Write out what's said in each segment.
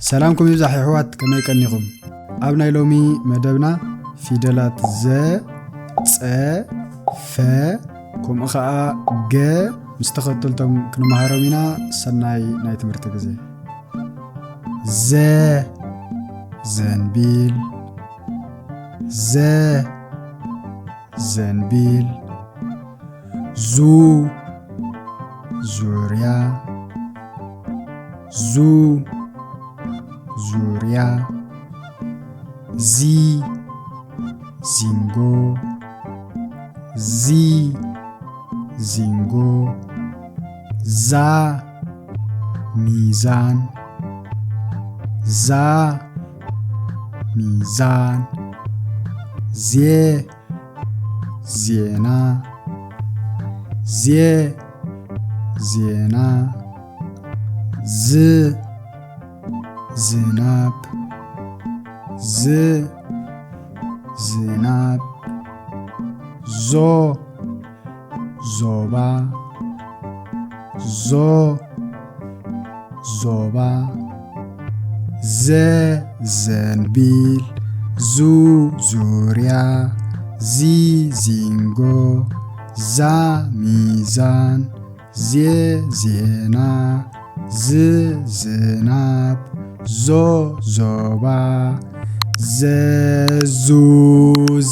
ሰላምኩም ይብዛሕ የሕዋት፣ ከመይ ቀኒኹም? ኣብ ናይ ሎሚ መደብና ፊደላት ዘ፣ ጸ፣ ፈ፣ ከምኡ ኸኣ ገ ምስ ተኸተልቶም ክንመሃሮም ኢና። ሰናይ ናይ ትምህርቲ ግዜ። ዘ፣ ዘንቢል። ዘ፣ ዘንቢል። ዙ፣ ዙርያ። ዙ፣ ዙርያ። ዚ፣ ዚንጎ። ዚ፣ ዚንጎ። ዛ፣ ሚዛን። ዛ፣ ሚዛን። ዜ፣ ዜና። ዜ፣ ዜና። ዝ፣ ዝናብ። ዝ፣ ዝናብ። ዞ፣ ዞባ። ዞ፣ ዞባ። ዘ፣ ዘንቢል። ዙ፣ ዙርያ። ዚ፣ ዚንጎ። ዛ፣ ሚዛን። ዜ፣ ዜና። ዝ፣ ዝናብ። ዞ፣ ዞባ። ዘ፣ ዙ፣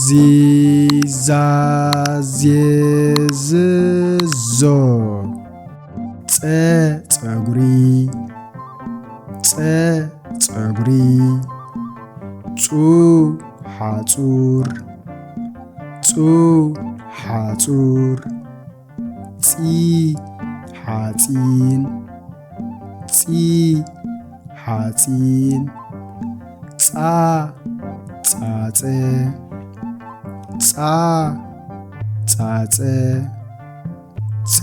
ዚ፣ ዛ፣ ዜ፣ ዝ፣ ዞ። ጸ፣ ጸጉሪ። ጸ፣ ጸጉሪ። ጹ፣ ሓጹር። ጹ፣ ሓጹር። ጺ፣ ሓጺን። ጺ፣ ሓጺን። ጻ፣ ጻጸ። ጻ፣ ጻጸ። ጼ፣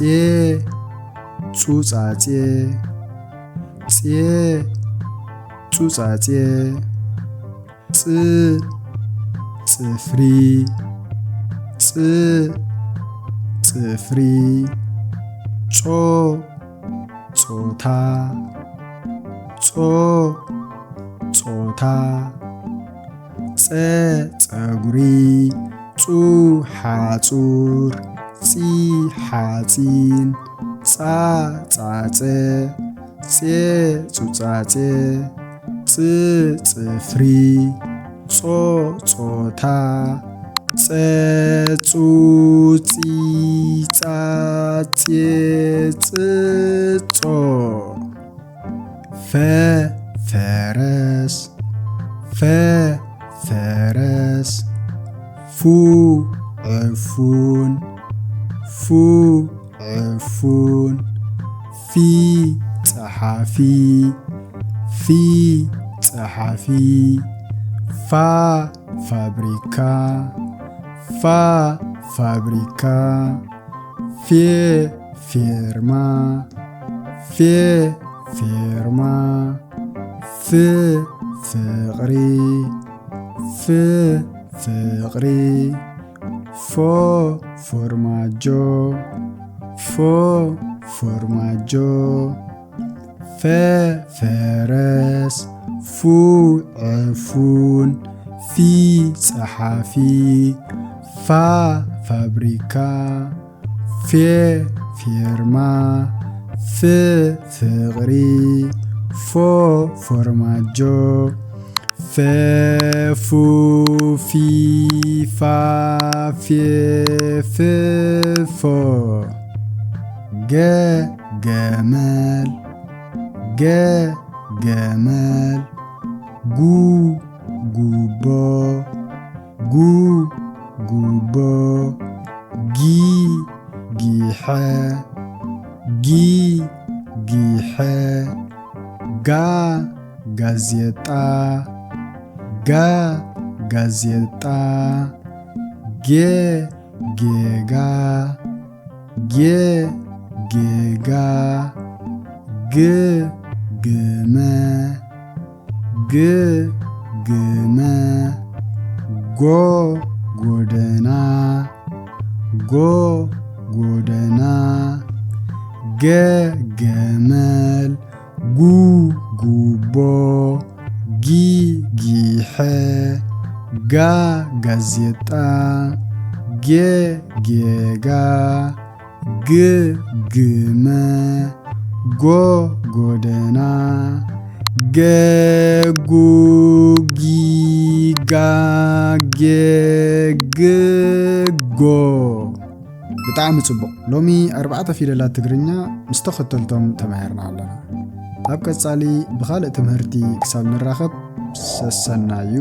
ጹጻጼ። ጼ፣ ጹጻጼ። ጽ፣ ጽፍሪ። ጽ፣ ጽፍሪ። ጾ፣ ጾታ። ጾ፣ ጾታ። ጸ፣ ጸጉሪ። ጹ፣ ሓጹር። ጺ፣ ሓጺን። ጻ፣ ጻጸ። ጼ፣ ጹጻጼ። ጽ፣ ጽፍሪ። ጾ፣ ጾታ። ጸ፣ ጹ፣ ጺ፣ ጻ፣ ጼ፣ ጽ፣ ጾ። ፈ፣ ፈረስ። ፈ፣ ፈረስ። ፉ፣ ዕፉን። ፉ፣ ዕፉን። ፊ፣ ጸሓፊ። ፊ፣ ጸሓፊ። ፋ፣ ፋብሪካ። ፋ፣ ፋብሪካ። ፌ፣ ፌርማ። ፌ፣ ፌርማ። ፍ፣ ፍቕሪ። ፍ፣ ፍቕሪ። ፎ፣ ፎርማጆ። ፎ፣ ፎርማጆ። ፈ፣ ፈረስ። ፉ፣ ዕፉን። ፊ፣ ጸሓፊ። ፋ፣ ፋብሪካ። ፌ፣ ፌርማ። ፍ፣ ፍቕሪ። ፎ፣ ፎርማጆ። ፈ፣ ፉ፣ ፊ፣ ፋ፣ ፌ፣ ፍ፣ ፎ። ገ፣ ገመል። ገ፣ ገመል። ጉ፣ ጉቦ። ጉ፣ ጉቦ። ጊ፣ ጊሐ። ጊ፣ ጊሐ። ጋ፣ ጋዜጣ። ጋ፣ ጋዜጣ። ጌ፣ ጌጋ። ጌ፣ ጌጋ። ግ፣ ግመ። ግ፣ ግመ። ጎ፣ ጎደና። ጎ፣ ጎደና። ገ፣ ገመል። ጉ ጉቦ፣ ጊ ጊሐ፣ ጋ ጋዜጣ፣ ጌ ጌጋ፣ ግ ግመ፣ ጎ ጎደና፣ ገ ጉ ጊ ጋ ጌ ግ ጎ። ብጣዕሚ ጽቡቕ። ሎሚ ኣርባዕተ ፊደላት ትግርኛ ምስ ተኸተልቶም ተማሂርና ኣለና። ኣብ ቀጻሊ ብኻልእ ትምህርቲ ክሳብ ንራኸብ ሰሰናዩ።